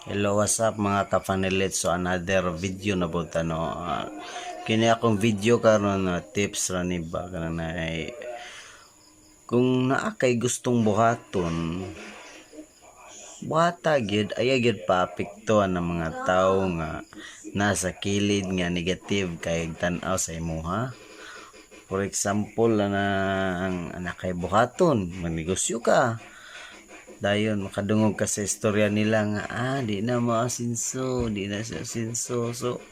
Hello, what's up, mga kapanilit? So another video na po no. Kini akong video karon na tips ra ni ba kanang na ay kung naa kay gustong buhaton, buhata gyud, ayaw gyud paapektuhan ng mga tao nga nasa kilid nga negative kay tan-aw sa imuha. For example, na ang anak kay buhaton, magnegosyo ka, dayon makadungog ka sa istorya nila nga di na maasinso, di na siya asinso. So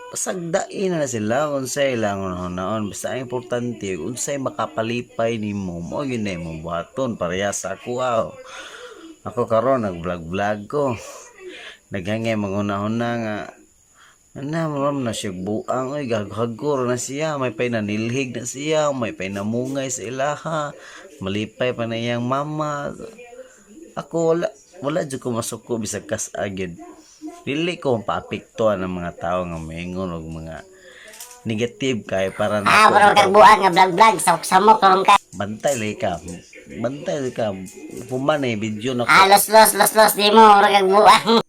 pasagdain na sila unsay ilang naon. Basta ang importante, unsay makapalipay nimo, mo gyud na imong buhaton. Pareha sa ako, ako karon nag vlog vlog ko, naghangay manghuna-huna nga ana maram na siya buang, oy, gaghagor na siya, may pay nanilhig na siya, may pay namungay sa ilaha, malipay pa na iyang mama. Ako wala, wala jud ko masuko bisag kas-a gyud. Dili ko paapektuhan ng mga tao nga moingon og mga negative kay para Ah, nako. murag kag buang nga vlog-vlog sa samok ron ka. Bantay lagi ka, bantay lagi ka human eh video na ko. Ah, los los los los di mo murag kag buang.